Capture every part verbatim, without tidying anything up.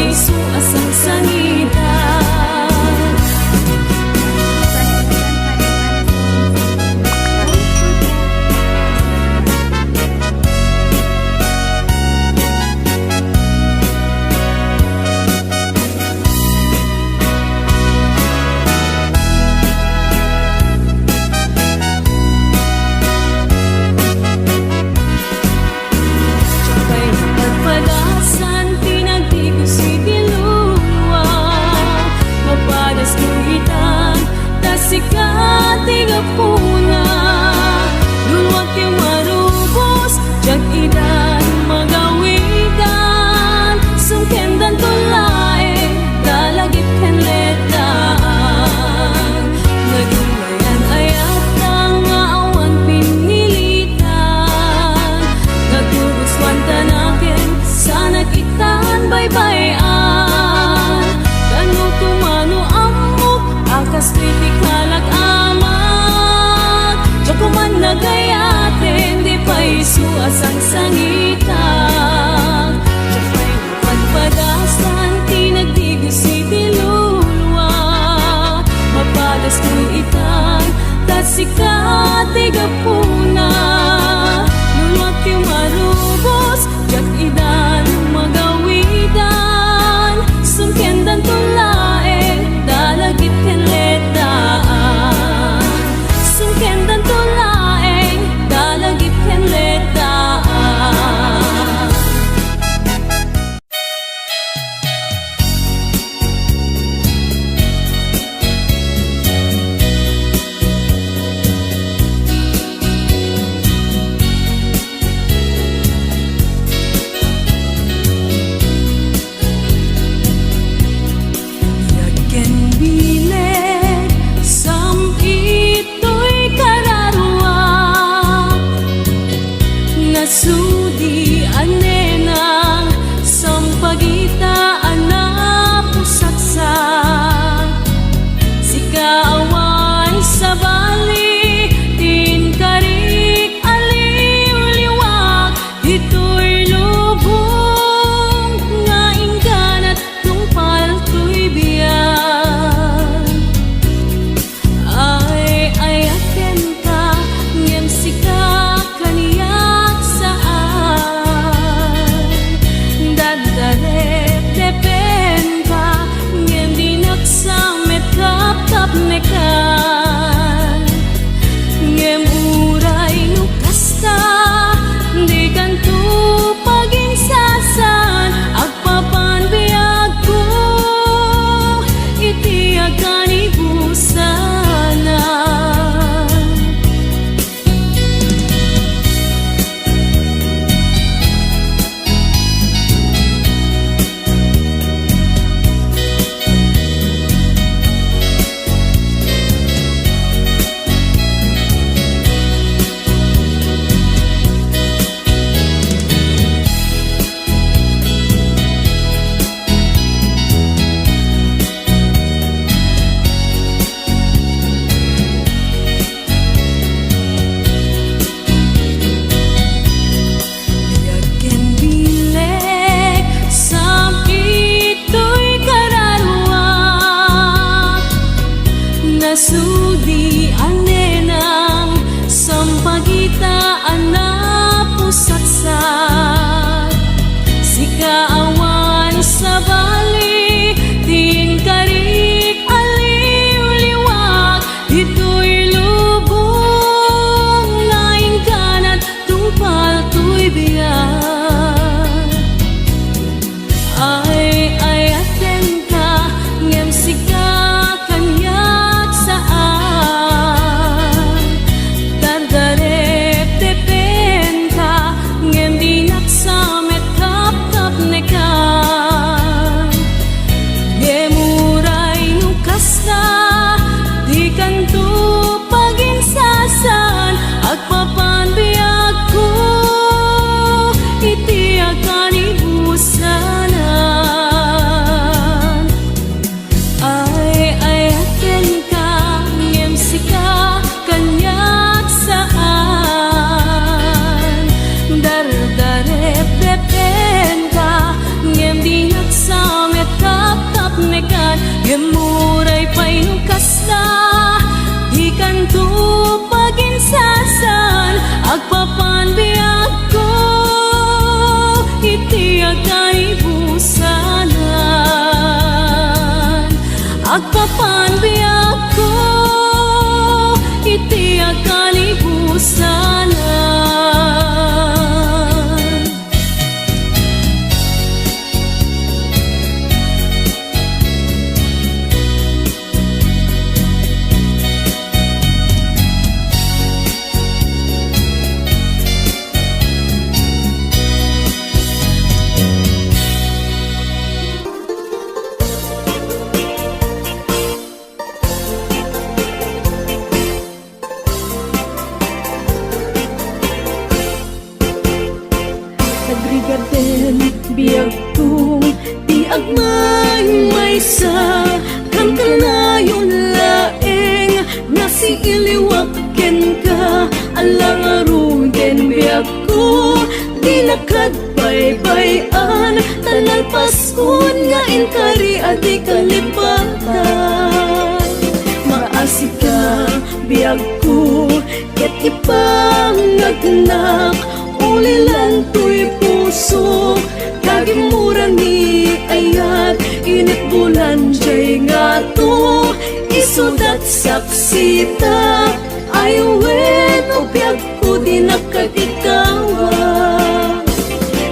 payso a sangsangitan. Diak pay mapadpadasan ti nagdigos iti luluak. Mapadasko itan, ta sika ti gapuna. Luluak ti marubos, diak idan magawidan. Sungkendanto laeng, dalagip ken letdaan. Naging ayan-ayat nga awan pinilitan. Nagdudusuan ta naken, sanak itan baybay-an. Kano tumano ammok a kastoy ti kalak-amak. Diak man nagayaten ti payso a sangsangitan. Diak pay mapadpadasan ti nagdigos iti luluak. Mapadasko itan, ta sika ti gapuna. Luluak ti marubos, diak idan magawidan. Sungkendanto laeng, dalagip ken letdaan. Sungkendanto laeng, dalagip ken letdaan. Biag ken bileg, sam-it toy kararuak. Nasudi a nenang, sampagita a napusaksak. Sika awan sabali, ti inkarik a liwliwak. Ditoy lubong nga ingganat tungpaltoy biag. Ay-ayatenka, ngem sika kaniak saan. Daddarepdepenka, ngem dinak sa met kapkapnekan. Ngem uray no kasta, dikanto paginsasaan, agpapan biagko iti agkanibusana. Biag ken bileg, sam-it toy kararuak. Nasudi a nenang, sampagita a napusaksak. Sika awan sabali, ti inkarik a liwliwak. Ditoy lubong nga ingganat tungpaltoy biag. Ay-ayatenka, ngem sika kaniak saan. Dardarepdepenka, ngem dinak sa met kapkapnekan. Ta nalpaskon nga inkari a di kalipatan. Maasika, biagko, ket ipangngegnak, ulilan toy pusok, ta gimmura ni ayat, init bulan jay ngato, isudat saksita, ay wen o biag ko dinak kadikawa.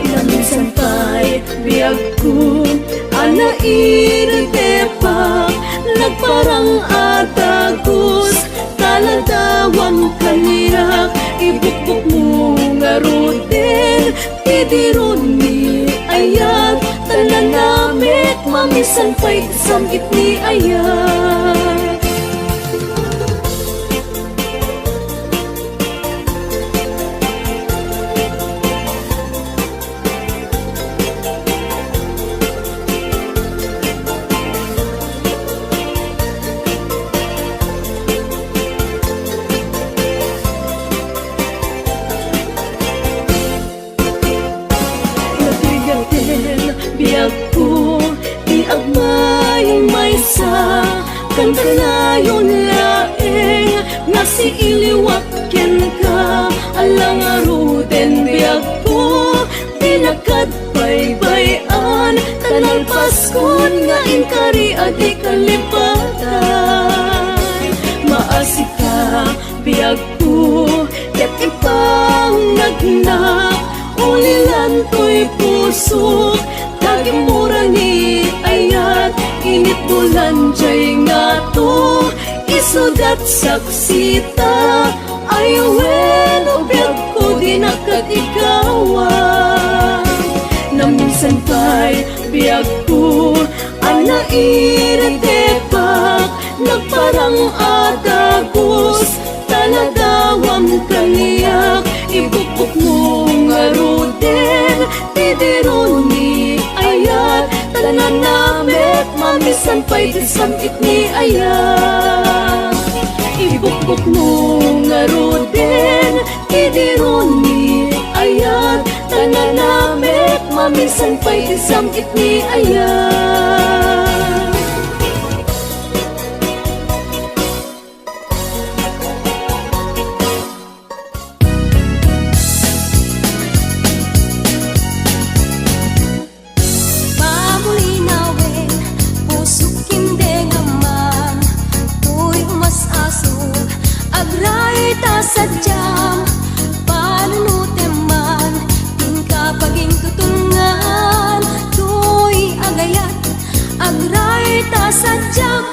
Naminsan pay biagko a nairitepak, nagparang a dagus, taladawam kaniak, ibukbokmo ngaruden ti diron ni ayat, ta nanamek, maminsan pay ti sam-it ni ayat. Nabigaten biagko ti agmaymaysa, ken kanayon laeng nga siiliwak kenka. Ala ngaruden, biagko, ti nagkadbaybay-an, ta nalpaskon nga inkari a di kalipatan. Maasika, biagko, ket ipangngegnak, ulilan toy pusok, ta gimmura ni ayat, init bulan jay ngato, isudat saksita, ay wen o biagko dinak kadikawa. Naminsan pay biagko a nairitepak, nagparang a dagus, taladawam kaniak, ibukbokmo ngaruden ti diron ni ayat, ta nanamek, maminsan pay ti sam-it ni ayat. Ibukbokmo ngaruden ti diron ni ayat, ta nanamek, maminsan pay ti sam-it ni ayat. Pamulinawen, pusok, ken dengaman, toy umas-asok, agraray ta sadiam, panunotem man, ti inkapagintutuengan, toy agayat, agraray ta sadiam.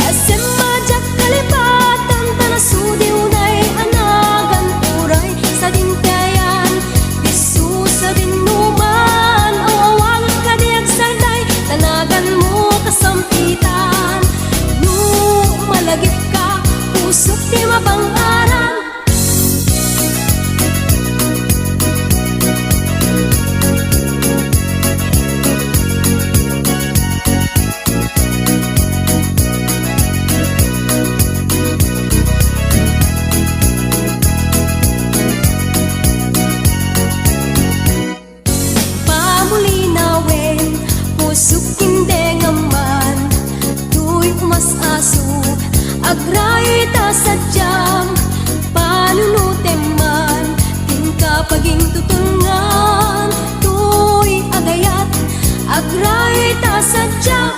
Esem a diak kalipatan, ta nasudi unay a nagan uray sadin ti ayan. Disso sadin no man aw-awagak kadi agsarday, ta naganmo kasampitan. No malagipka, pusok ti mabang-aran. Pamulinawen, pusok, ken dengaman, toy umas-asok, agraray ta sadiam, panunotem man, ti inkapagintutuengan, toy agayat, agraray ta sadiam.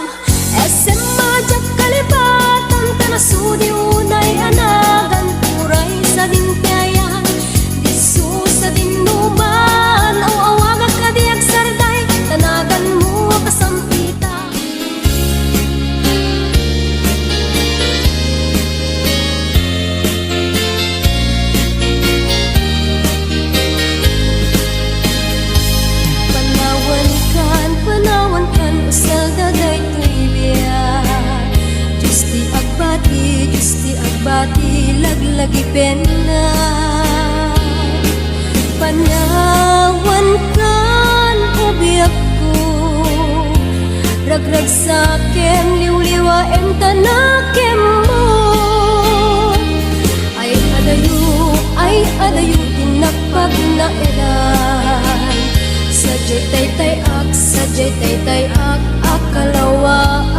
Esem a diak kalipatan, ta nasudi unay a nagan uray sadin ti ayan. Disso sadin no man aw-awagak kadi agsarday, ta naganmo a kasampitan. Panawankan, panawankan, usalda daytoy biag. Dios ti agbati, Dios ti agbati, laglagipenna. Panawankan, o biagko, ragragsakem, liwliwaem, ta nakemmo. Ay adayo, ay adayo ti napagnaeran. Sadiay taytay-ak Sadiay taytay-ak a kalawaan,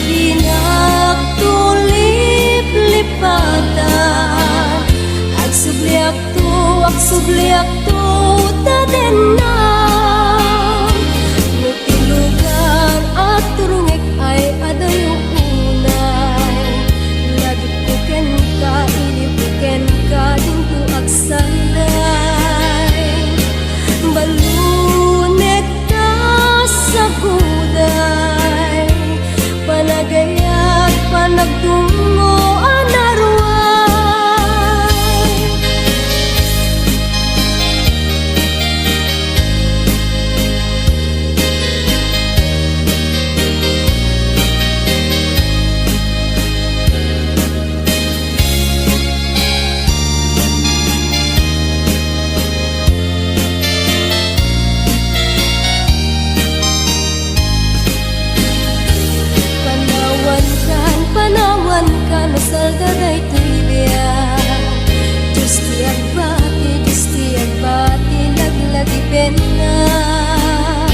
dinak tuliplipatan. Agsubliakto, agsubliakto ta denna. No ti lugar a turongek ay adayo unay, lagipko kenka, ilipko kenka, dinto agsalday. Balunek ta saguday, panagayat, panagdungngo a naruay. Panawankan, panawankan, no salda daytoy biag. Dios ti agbati, Dios ti agbati, laglagipennak.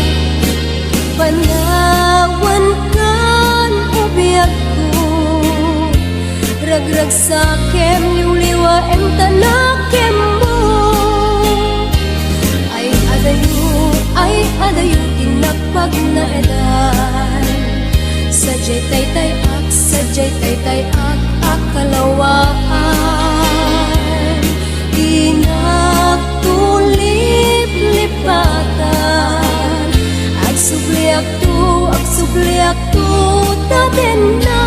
Panawankan, o biagko, ragragsakem, liwliwaem ta nakemmo. Ay adayo, ay adayo ti nagpagnaedan. Sadiay taytay-ak, sadiay taytay-ak a kalawaan. Dinak tuliplipatan. Agsubliakto, agsubliakto ta denna.